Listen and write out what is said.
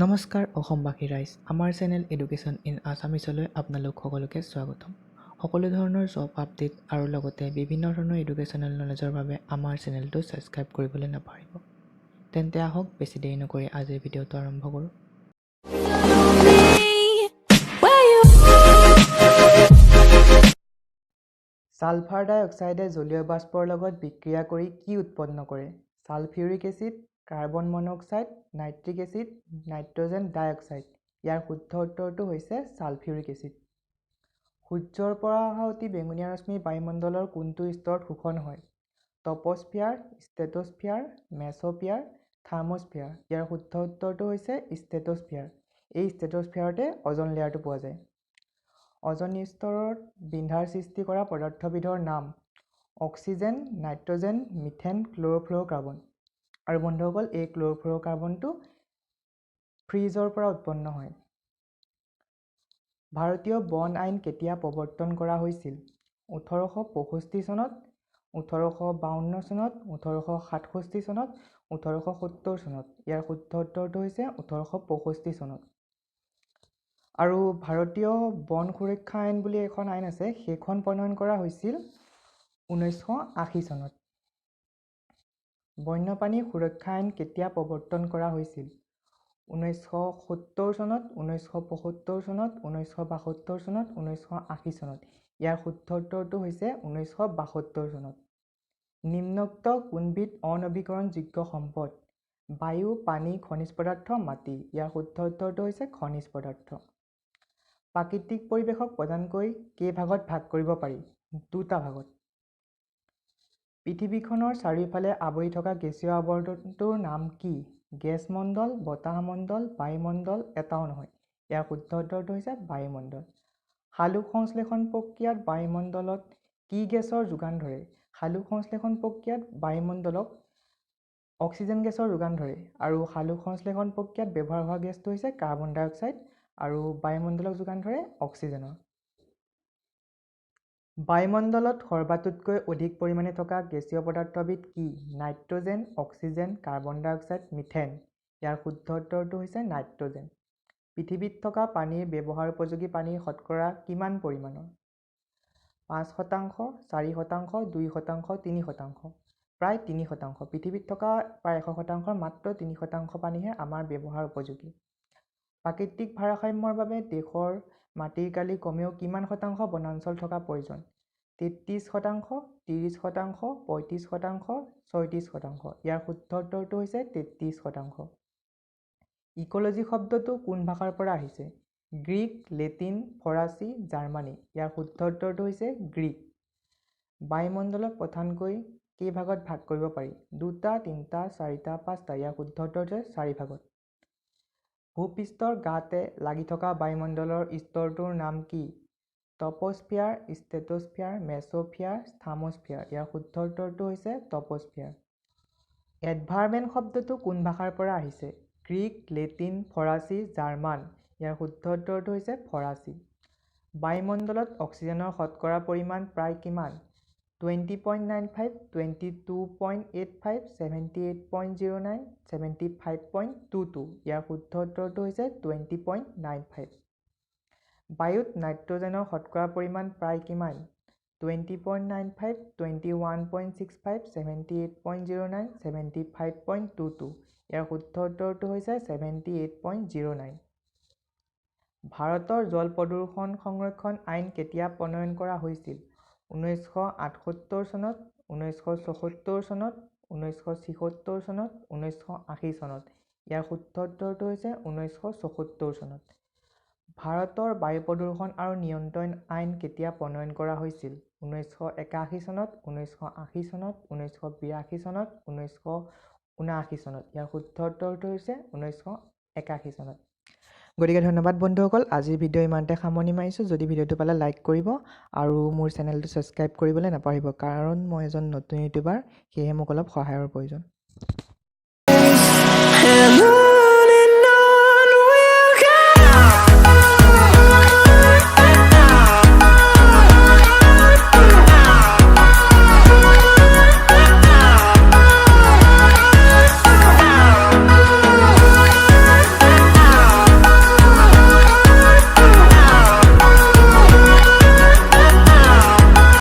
নমস্কাৰ অসমবাসী ৰাইজ, আমাৰ চেনেল এডুকেশ্যন ইন আছামিছলৈ আপোনালোক সকলোকে স্বাগতম। সকলো ধৰণৰ জব আপডেট আৰু লগতে বিভিন্ন ধৰণৰ এডুকেশ্যনেল নলেজৰ বাবে আমাৰ চেনেলটো ছাবস্ক্ৰাইব কৰিবলৈ নাপাহৰিব। তেন্তে আহক, বেছি দেৰি নকৰি আজিৰ ভিডিঅ'টো আৰম্ভ কৰোঁ। Me where you sulphur ডাই অক্সাইডে জলীয় বাষ্পৰ লগত বিক্ৰিয়া কৰি কি উৎপন্ন কৰে? Sulphuric acid, carbon monoxide, nitric acid, nitrogen dioxide. ইয়াৰ শুদ্ধ উত্তৰটো হৈছে ছালফিউৰিক এচিড। সূৰ্যৰ পৰা অহা অতি বেঙুনীয়া ৰশ্মি বায়ুমণ্ডলৰ কোনটো স্তৰত শোষণ হয়? টপস্ফিয়াৰ, ষ্ট্ৰেটস্ফিয়াৰ, মেছ'স্ফিয়াৰ, থাৰ্মস্ফিয়াৰ। ইয়াৰ শুদ্ধ উত্তৰটো হৈছে ষ্ট্ৰেটস্ফিয়াৰ। এই ষ্ট্ৰেটস্ফিয়াৰতে অ'জন লেয়াৰটো পোৱা যায়। অ'জন স্তৰত বিন্ধাৰ সৃষ্টি কৰা পদাৰ্থবিধৰ নাম? Oxygen, nitrogen, methane, chlorofluorocarbon. আৰু বন্ধুসকল, এই ক্ল'ৰ'ফ্ল'ৰ'কাৰ্বনটো ফ্ৰিজৰ পৰা উৎপন্ন হয়। ভাৰতীয় বন আইন কেতিয়া প্ৰৱৰ্তন কৰা হৈছিল? 1865 চনত, 1852 চনত, 1867 চনত, 1870 চনত। ইয়াৰ শুদ্ধ উত্তৰটো হৈছে 1865 চনত। আৰু ভাৰতীয় বন সুৰক্ষা আইন বুলি এখন আইন আছে, সেইখন প্ৰণয়ন কৰা হৈছিল 1980 চনত। বন্যপ্ৰাণী সুৰক্ষা আইন কেতিয়া প্ৰৱৰ্তন কৰা হৈছিল? 1970 চনত, 1975 চনত, 1972 চনত, 1980 চনত। ইয়াৰ শুদ্ধ উত্তৰটো হৈছে 1972 চনত। নিম্নোক্ত কোনবিধ অনবীকৰণযোগ্য সম্পদ? বায়ু, পানী, খনিজ পদাৰ্থ, মাটি। ইয়াৰ শুদ্ধ উত্তৰটো হৈছে খনিজ পদাৰ্থ। প্ৰাকৃতিক পৰিৱেশক প্ৰধানকৈ কেই ভাগত ভাগ কৰিব পাৰি? দুটা ভাগত। পৃথিৱীখনৰ চাৰিওফালে আৱৰি থকা গেছীয় আৱৰণটোৰ নাম কি? গেছমণ্ডল, বতাহমণ্ডল, বায়ুমণ্ডল, এটাও নহয়। ইয়াৰ শুদ্ধ উত্তৰটো হৈছে বায়ুমণ্ডল। সালোক সংশ্লেষণ প্ৰক্ৰিয়াত বায়ুমণ্ডলত কি গেছৰ যোগান ধৰে? সালোক সংশ্লেষণ প্ৰক্ৰিয়াত বায়ুমণ্ডলক অক্সিজেন গেছৰ যোগান ধৰে আৰু সালোক সংশ্লেষণ প্ৰক্ৰিয়াত ব্যৱহাৰ হোৱা গেছটো হৈছে কাৰ্বন ডাই অক্সাইড আৰু বায়ুমণ্ডলক যোগান ধৰে অক্সিজেনৰ। বায়ুমণ্ডলত সৰ্বাতোতকৈ অধিক পৰিমাণে থকা গেছীয় পদাৰ্থবিধ কি? Nitrogen, oxygen, carbon dioxide, methane. ইয়াৰ শুদ্ধ উত্তৰটো হৈছে নাইট্ৰজেন। পৃথিৱীত থকা পানীৰ ব্যৱহাৰ উপযোগী পানীৰ শতকৰা কিমান পৰিমাণৰ? 5%, 4%, 2%, 3%। প্ৰায় 3%। পৃথিৱীত থকা প্ৰায় 100 শতাংশৰ মাত্ৰ 3% পানীহে আমাৰ ব্যৱহাৰ উপযোগী। প্ৰাকৃতিক ভাৰসাম্যৰ বাবে দেশৰ মাটিৰ কালি কমেও কিমান শতাংশ বনাঞ্চল থকা প্ৰয়োজন? 33%, 30%, 35%, 36%। ইয়াৰ শুদ্ধ উত্তৰটো হৈছে 33%। ইক'লজি শব্দটো কোন ভাষাৰ পৰা আহিছে? গ্ৰীক, লেটিন, ফৰাচী, জাৰ্মানী। ইয়াৰ শুদ্ধ উত্তৰটো হৈছে গ্ৰীক। বায়ুমণ্ডলক প্ৰধানকৈ কেই ভাগত ভাগ কৰিব পাৰি? দুটা, তিনিটা, চাৰিটা, পাঁচটা। ইয়াৰ শুদ্ধ উত্তৰটো হৈছে চাৰি ভাগত। ভূপৃষ্ঠৰ গাতে লাগি থকা বায়ুমণ্ডলৰ স্তৰটোৰ নাম কি? টপস্ফিয়াৰ, ষ্ট্ৰেটস্ফিয়াৰ, মেছ'স্ফিয়াৰ, থাৰ্মস্ফিয়াৰ। ইয়াৰ শুদ্ধ উত্তৰটো হৈছে টপস্ফিয়াৰ। এনভাইৰনমেণ্ট শব্দটো কোন ভাষাৰ পৰা আহিছে? গ্ৰীক, লেটিন, ফৰাচী, জাৰ্মান। ইয়াৰ শুদ্ধ উত্তৰটো হৈছে ফৰাচী। বায়ুমণ্ডলত অক্সিজেনৰ শতকৰা পৰিমাণ প্ৰায় কিমান? 20.95, 22.85, 78.09, 75.22। ইয়াৰ শুদ্ধ উত্তৰটো হৈছে 20.95। বায়ুত নাইট্ৰজেনৰ শতকৰা পৰিমাণ প্ৰায় কিমান? 20.95, 21.65, 78.09, 75.22। ইয়াৰ শুদ্ধ উত্তৰটো হৈছে 78.09। ভাৰতৰ জল প্ৰদূষণ সংৰক্ষণ আইন কেতিয়া প্ৰণয়ন কৰা হৈছিল? 1978 চনত, 1974 চনত, 1976 চনত, 1980 চনত। ইয়াৰ শুদ্ধ উত্তৰটো হৈছে 1974 চনত। ভাৰতৰ বায়ু প্ৰদূষণ আৰু নিয়ন্ত্ৰণ আইন কেতিয়া প্ৰণয়ন কৰা হৈছিল? 1981 চনত, 1980 চনত, 1982 চনত, 1979 চনত। ইয়াৰ শুদ্ধ উত্তৰটো হৈছে 1981 চনত। গতিকে ধন্যবাদ বন্ধুসকল, আজিৰ ভিডিঅ' ইমানতে সামৰণি মাৰিছোঁ। যদি ভিডিঅ'টো পালে লাইক কৰিব আৰু মোৰ চেনেলটো ছাবস্ক্ৰাইব কৰিবলৈ নাপাহৰিব, কাৰণ মই এজন নতুন ইউটিউবাৰ, সেয়েহে মোক অলপ সহায়ৰ প্ৰয়োজন। And